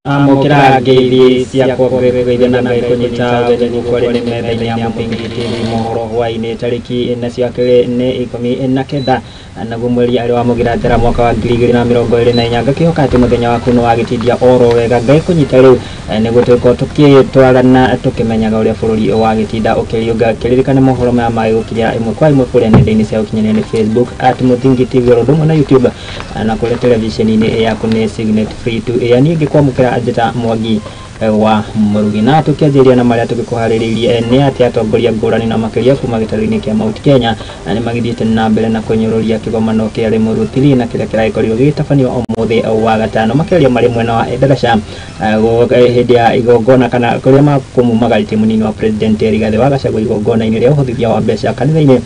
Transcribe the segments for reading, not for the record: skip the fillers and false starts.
Amũkĩra ngeithi ciakwa ngwĩkũgeithia na Ngai kũnyita ũgeni gũkũ arĩ nĩ metha-inĩ ya Mũthingi TV mohoro hwaĩ-inĩ tarĩki nacio akĩrĩ nĩ 19 naguo mweri arĩ wa Mũgira Njara mwaka wa 2024. Ngakĩhoka atĩ mũthenya waku nĩ wagĩtindia oro wega. Ngai kũnyita rĩu nĩguo tũgĩkorwo tũgĩtwarana tũkĩmenyaga ũrĩa bũrũri wagĩtinda ũkĩriũnga. Kĩririkane mohoro maya magĩgũkinyĩra ĩmwe kwa ĩmwe kũrĩa nenda-inĩ cia ũkinyanĩria nĩ Facebook at Mũthingi TV oro ũndũ ũmwe na YouTube na kũrĩa televisheni-inĩ yaku nĩ Signet Free to Air. Niĩ ngĩkwamũkĩra Njĩta Mwangi wa Mũrugi. Na tũkĩanjĩrĩria na marĩa tũgĩkũharĩrĩirie nĩ atĩ atongoria ngũrani na makĩria kuma gĩtarũ-inĩ kĩa Mount Kenya nĩ magĩthiĩte na mbere na kũnyũrũria kĩgomano kĩa Limuru 3 na kĩrĩa kĩragĩkorirwo gĩgĩtabanio ũmũthĩ wa gatano. Makĩaria marĩ mwena wa Endarasha hĩndĩ ya igongona kana kũrĩa makũmumagarĩtie mũnini wa President Rigathĩ wa Gachagua igongona-inĩ rĩa ũhũthithia wa mbeca kanitha-inĩ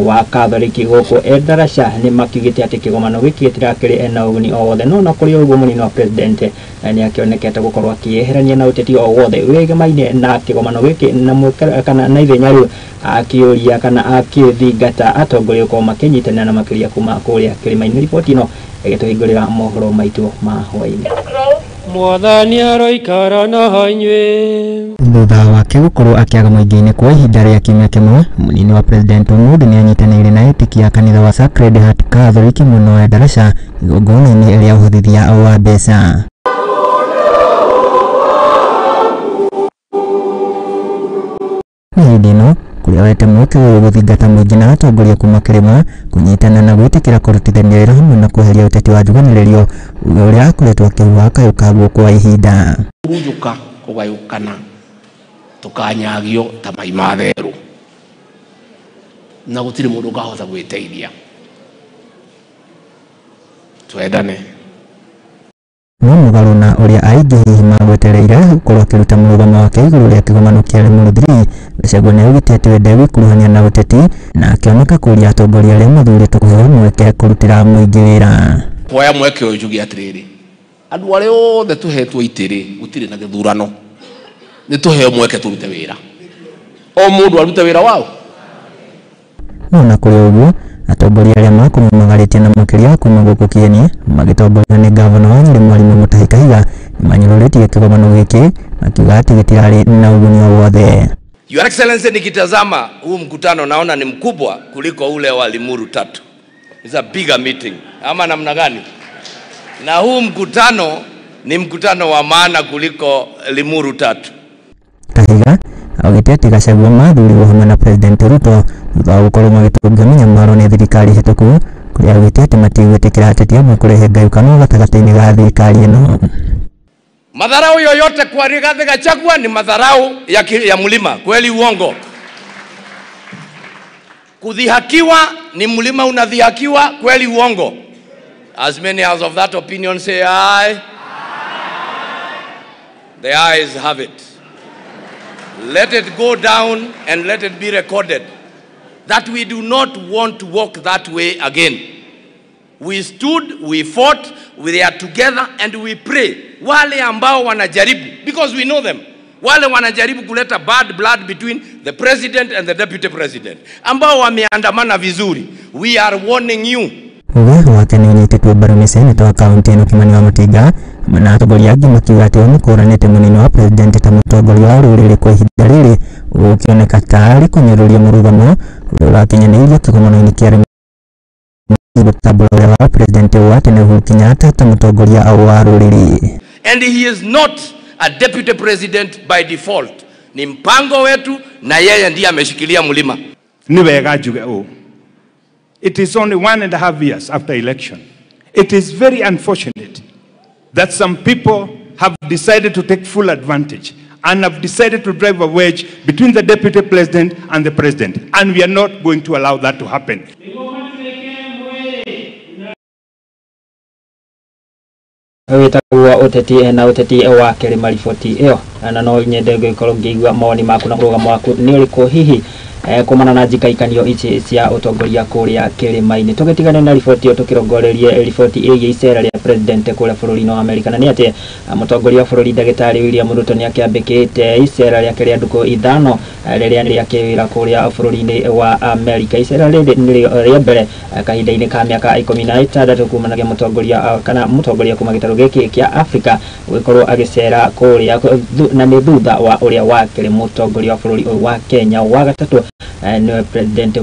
wa Katholiki gũkũ Endarasha, nĩ makiugĩte atĩ kĩgomano gĩkĩ gĩtirakĩrĩ na ũguni o wothe. No na kũrĩ ũguo mũnini wa President nĩ akĩonekete gũkorwo akĩeherania na ũteti o wothe wĩgemaine na kĩgomano gĩkĩ na mwĩkĩra kana na ithenya rĩu akĩũria kana akĩthingata atongoria gũkorwo makĩnyitanĩra na makĩria kuma kũrĩa kĩrĩma-inĩ. Riboti ĩno ĩgĩtũhingũrĩra mohoro maitũ ma hwaĩ-inĩ. Mwathani aroikara na inyuĩ. Thutha wake gũkorwo akĩaga mũingĩ-inĩ kwa ihinda rĩa kiumia kĩmwe, mũnini wa President ũmũthĩ nĩ anyitanĩire na etĩkia a kanitha wa Sacred Heart Catholic mwena wa Endarasha igongona-inĩ rĩa ũhũthithia wa mbeca. Nĩ hĩndĩ ĩno kũrĩa wete mweke ũyũ gũthingata mũingĩ na atongoria kuma kĩrĩma kũnyitana na gwĩtĩkĩra kũrutithania wĩra hamwe na kweheria ũteti wa njuganĩrĩrio ũrĩa akoretwo akĩhuha kayũ kaguo kwa ihinda. Kũrunjũka kũgayũkana tũkanyagio ta mai ma therũ na gũtirĩ mũndũ ũkahota gwĩteithia. Twendane. No mũgarũ na ũrĩa aingĩ hihi magwetereire gũkorwo akĩruta mũrũgamo wake igũrũ rĩa kĩgomano kĩa Limuru 3, Gachagua nĩ augĩte atĩ we ndegwĩkuruhania na ũteti na akĩoneka kũũria atongoria arĩa mathurĩtwo kũheo mweke kũrutĩra mũingĩ wĩra. Kuoya mweke ũyũ njuge atĩrĩrĩ, andũ arĩa othe tũhetwo itĩ-rĩ, gũtirĩ na gĩthurano, nĩ tũheo mweke tũrute wĩra, o mũndũ arute wĩra wao. No na kũrĩ ũguo atongoria arĩa makũmumagarĩtie na makĩria kuma gũkũ Kĩeni magĩtongorio nĩ gavana wa Nyĩrĩ Mwarimũ Mutahi Kahiga nĩmanyũrũrĩtie kĩgomano gĩkĩ makiuga atĩ gĩtirarĩ na ũguni o wothe. Your Excellency, nikitazama huu mkutano naona ni mkubwa kuliko ule wa Limuru 3. It's a bigger meeting. Ama namna gani? Na huu mkutano ni mkutano wa maana kuliko Limuru 3. Kahiga augĩte atĩ Gachagua mathurirwo hamwe na President Ruto thutha wa gũkorwo magĩtũnga mĩnyamaro nĩ thirikari hĩtũku, kũrĩa augĩte atĩ matigwĩtĩkĩra ateti amwe kũrehe ngayũkano gatagatĩ-inĩ ga thirikari ĩno. Madharau yoyote kwa Rigathi Gachagua ni madharau ya mlima, kweli uongo? Kudhihakiwa ni mlima unadhihakiwa, kweli uongo? As many as of that opinion say aye. The ayes have it. Let it go down and let it be recorded that we do not want to walk that way again. We stood, we fought, we are together and we pray. Wale ambao wanajaribu, because we know them, wale wanajaribu kuleta bad blood between the president and the deputy president, ambao wameandamana vizuri, we are warning you. Uge wake nĩ ũnyitĩtwo mbaru nĩ seneta wa kaunti ĩno Kimani Wamatinga hamwe na atongoria angĩ makiuga atĩ o nĩkũranĩte mũnini wa president ta mũtongoria wa rũrĩrĩ kwa ihinda rĩrĩ, ũguo ũkĩoneka tarĩ kũnyũrũria mũrũgamo ũrĩa ũrakinyanĩirio kĩgomano-inĩ kĩa gũtambũra ũrĩa wa president wa tene Uhuru Kenyatta ta mũtongoria wa rũrĩrĩ. And he is not a deputy president by default. Ni mpango wetu na yeye ndiye ameshikilia mlima. Ni wega njuge ũũ. It is only 1.5 years after election. It is very unfortunate that some people have decided to take full advantage and have decided to drive a wedge between the deputy president and the president. And we are not going to allow that to happen. Wĩtagwo ũteti na ũteti wa kĩrĩma riboti ĩyo, na no nyende gũkorwo ngĩigua mawoni maku na mũrũgamo waku nĩ ũrĩkũ hihi kumana na njikaikanio ici cia utongoria kuria kirima-ini. Tugitigane na riboti iyo tukirongorerie riboti ĩgiĩ icera rĩa president kuria bũrũri-inĩ wa Amerika, na nĩ atĩ mũtongoria wa bũrũri ndagĩtarĩ William Ruto nĩ akĩambĩkĩte icera rĩake rĩa ndukũ ithano rĩrĩa nĩ rĩa kĩwĩra kũrĩa bũrũri-inĩ wa Amerika. Icera rĩrĩ nĩrĩo rĩa mbere kahinda-inĩ ka mĩaka 16 kumanagia mũtongoria kana mũtongoria kuma gĩtarũ gĩkĩ kĩa Afrika gũgĩkorwo agĩcera kũrĩa, na nĩ thutha wa ũrĩa wakĩrĩ mũtongoria wa bũrũri ũyũ wa Kenya wa gatatũ nĩwe president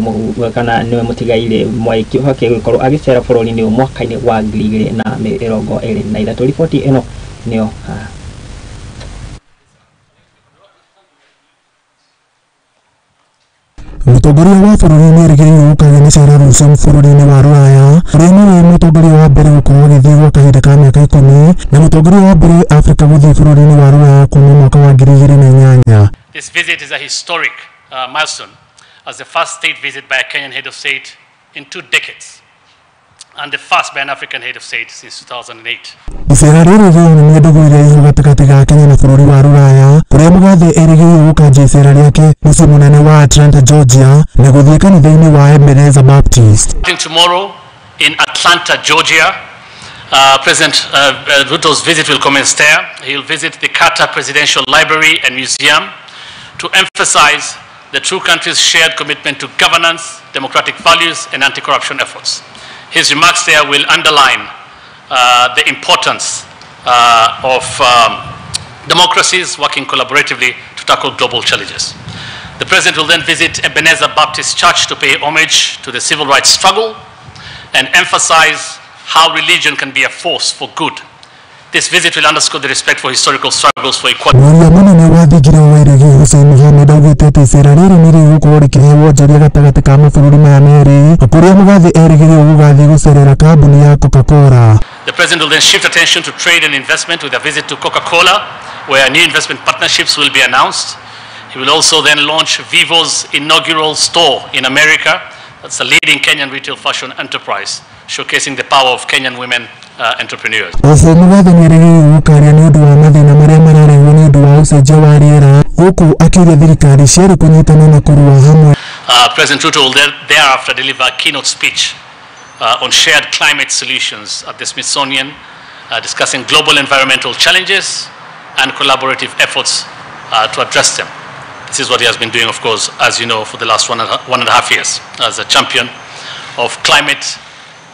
kana nĩwe mũtigairĩ Mwai Kibaki gũkorwo agĩcera bũrũri-inĩ ũyũ mwaka-inĩ wa 2023. Riboti ĩno nĩyo haha. Mũtongoria wa bũrũri nĩ erĩgĩrĩirwo gũkagĩa na icera rũciũ bũrũri-inĩ wa Rũraya, ũrĩa nĩwe mũtongoria wa mbere gũkorwo agĩthiĩ gwa kahinda ka mĩaka 10 na mũtongoria wa mbere Afrika gũthiĩ bũrũri-inĩ wa Rũraya kuma mwaka wa 2008. This visit is a historic milestone as the first state visit by a Kenyan head of state in 2 decades and the first by an African head of state since 2008. Icera rĩrĩ rĩronania ndũgũ ĩrĩa ĩho gatagatĩ ga Kenya na bũrũri wa Rũraya, kũrĩa Mũgathe erĩgĩrĩirwo gũkanjia icera rĩake mũciĩ mũnene wa Atlanta, Georgia, na gũthiĩ kanitha-inĩ wa Ebenezer Baptist. Tomorrow in Atlanta, Georgia, President Ruto's visit will commence there. He'll visit the Carter Presidential Library and Museum to emphasize the two countries' shared commitment to governance, democratic values, and anti-corruption efforts. His remarks there will underline the importance of democracies working collaboratively to tackle global challenges. The President will then visit Ebenezer Baptist Church to pay homage to the civil rights struggle and emphasize how religion can be a force for good. This visit will underscore the respect for historical struggles for equality. Mwaria mũnene wa thingira wa Iregi Hussein Mohamed augĩte atĩ icera rĩrĩ nĩ rĩgũkorwo rĩkĩhe wonjoria gatagatĩ ka mabũrũri maya merĩ, kũrĩa Mũgathe erĩgĩrĩirwo gũgathiĩ gũcerera kambuni ya Coca-Cola. The President will then shift attention to trade and investment with a visit to Coca-Cola, where new investment partnerships will be announced. He will also then launch Vivo's inaugural store in America. That's a leading Kenyan retail fashion enterprise, showcasing the power of Kenyan women entrepreneurs. Oho Mũgathe nĩerĩgĩrĩirwo gũkaria nĩ ũndũ wa mathĩna marĩa mararehwo nĩ ũndũ wa ũcenjia wa rĩera, gũkũ akĩũria thirikari cierĩ kũnyitana na kũrũa hamwe. President Ruto will thereafter deliver a keynote speech on shared climate solutions at the Smithsonian, discussing global environmental challenges and collaborative efforts to address them. This is what he has been doing, of course, as you know, for the last one and a half years as a champion of climate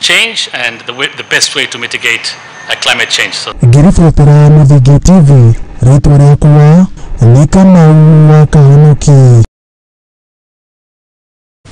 change and the best way to mitigate climate change. So. Ngĩribotera Mũthingi TV, rĩtwa rĩakwa nĩ Kamau wa Kahonoki.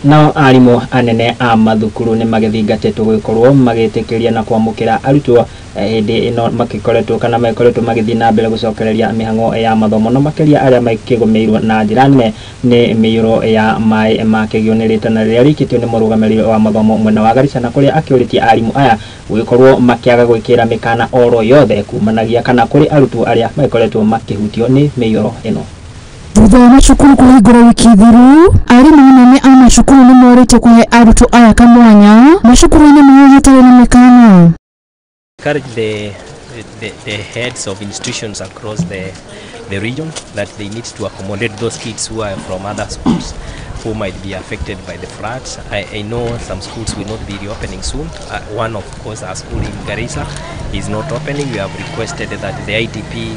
Nao arimũ anene a mathukuru nĩ magĩthingatĩtwo gũgĩkorwo magĩtĩkĩria na kwamũkĩra arutwo hĩndĩ ĩno makĩkoretwo kana makoretwo magĩthiĩ na mbere gũcokereria mĩhang'o ya mathomo, no makĩria arĩa makĩgũmĩirwo na njĩra nene nĩ mĩiyũro ya maĩ ma kĩgio nĩ rĩtana rĩrĩa rĩikĩtio nĩ mũrũgamĩrĩri wa mathomo mwena wa Garissa, na kũrĩa akĩũrĩtie arimũ aya gũgĩkorwo makĩaga gwĩkĩra mĩkana oro yothe kumanagia kana kũrĩ arutwo arĩa magĩkoretwo makĩhutio nĩ mĩiyũro ĩno. Thutha wa macukuru kũhingũra wiki thiru, arimũ anene a macukuru nĩ morĩtio kũhe arutwo aya kamwanya macukuru-inĩ mao hatarĩ na mĩkana. Encourage the heads of institutions across the region that they need to accommodate those kids who are from other schools who might be affected by the floods. I know some schools will not be reopening soon. One, of course, our school in Garissa is not opening. We have requested that the IDP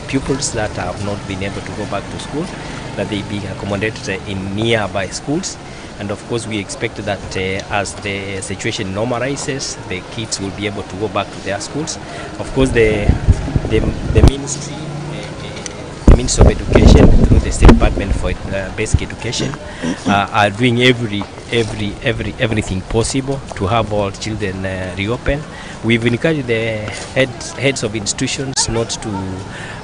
pupils that have not been able to go back to school, that they be accommodated in nearby schools. And of course, we expect that as the situation normalizes, the kids will be able to go back to their schools. Of course, the ministry, the Ministry of Education through the State Department for Basic Education are doing everything possible to have all children reopen. We've encouraged the heads of institutions not to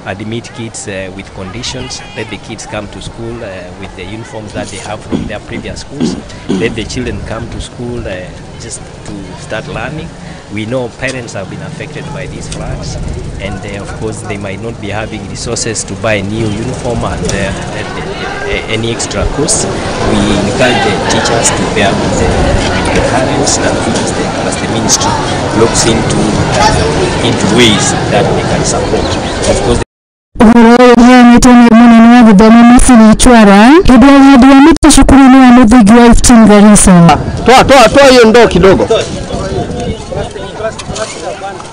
admit kids with conditions. Let the kids come to school with the uniforms that they have from their previous schools. Let the children come to school just to start learning. We know parents have been affected by these floods, and of course they might not be having resources to buy a new uniform and any extra costs. We encourage the teachers to bear with the parents, and as the ministry looks into ways that they can support. Of course, Ũhoro ũyũ ũheanĩtwo nĩ mũnene wa gĩthomo Mercy Chwara hĩndĩ ya ũhandi wa mĩtĩ cukuru-inĩ wa mũthingi wa Iftin Garissa. Toa toa toa hiyo ndoo kidogo.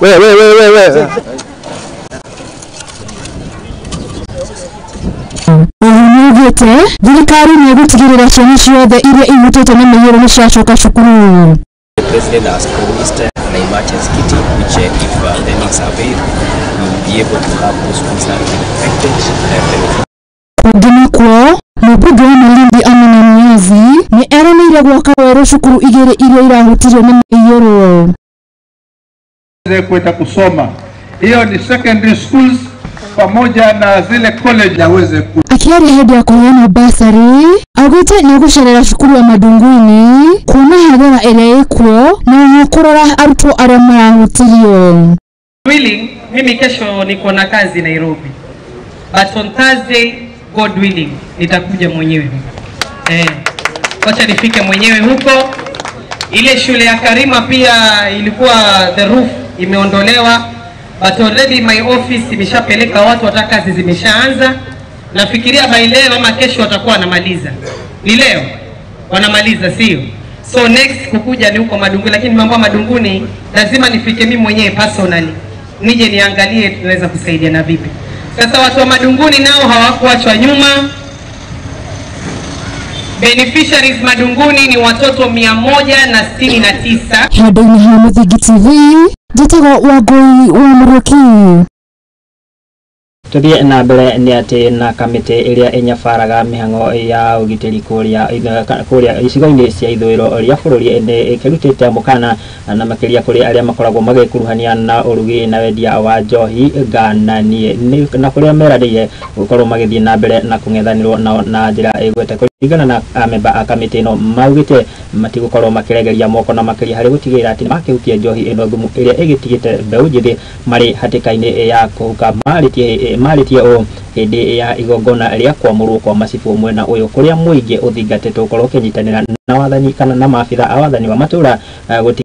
We we we we we. Nĩaugĩte thirikari nĩ ĩgũtigĩrĩra ciana ciothe iria ihutĩtio nĩ mĩiyũro nĩ ciacoka cukuru. The president has promised an emergency kitty, which if the needs are availed, we will be able to have those schools that have been affected benefit. Kũngĩ nakuo mũmbunge wa Malindi Amina Niazi nĩ eranĩire gwaka werũ cukuru igĩrĩ iria irahutirio nĩ mĩiyũro. Kwenda kusoma hiyo ni secondary schools pamoja na zile college aweze ku Akiaria hĩndĩ ya kũheana basarĩ augĩte nĩ egũcerera cukuru ya Madunguni kuona hathara ĩrĩa ĩkuo na oho kũrora arutwo arĩa marahutirio. Willing, mimi kesho niko na kazi Nairobi, but on Thursday God willing nitakuja mwenyewe. Wacha nifike mwenyewe huko. Ile shule ya Karima pia ilikuwa the roof imeondolewa, but already my office imeshapeleka watu, hata kazi zimeshaanza. Nafikiria by leo ama kesho watakuwa wanamaliza. Ni leo wanamaliza, sio? So next kukuja ni huko Madunguni, lakini mambo ya Madunguni lazima nifike mimi mwenyewe personally, nije niangalie tunaweza kusaidiana vipi. Sasa watu wa Madunguni nao hawakuachwa nyuma. Beneficiaries Madunguni ni watoto 169. Handũ-inĩ ha Mũthingi TV, njĩtagwo Wangũi wa Mũrũki. Tuthie na mbere nĩ atĩ na kamĩtĩ ĩrĩa ĩnyabaraga mĩhang'o ya ũgitĩri kũrĩa icigo-inĩ cia ithũĩro rĩa bũrũri nĩ ĩkĩrutĩte mũkana na makĩria kũrĩ arĩa makoragwo magĩkuruhania na ũrugi na wendia wa njohi ngananie na kũrĩa meranĩire gũkorwo magĩthiĩ na mbere na kũng'ethanĩrwo nao na njĩra ĩgwete. Kũringana na amemba a kamĩtĩ ĩno maugĩte matigũkorwo makĩregeria moko na makĩria harĩ gũtigĩrĩra atĩ makĩhukia njohi ĩno thumu ĩrĩa ĩgĩtigĩte mbeũ njĩthĩ marĩ hatĩka-inĩ ya kũhuka. Marĩtie ũũ hĩndĩ ya igongona rĩa kwamũrwo kwa macibũ mwena ũyũ kũrĩa mũingĩ ũthingatĩtwo gũkorwo ũkĩnyitanĩra na wathani kana na maabitha a wathani wa matũra.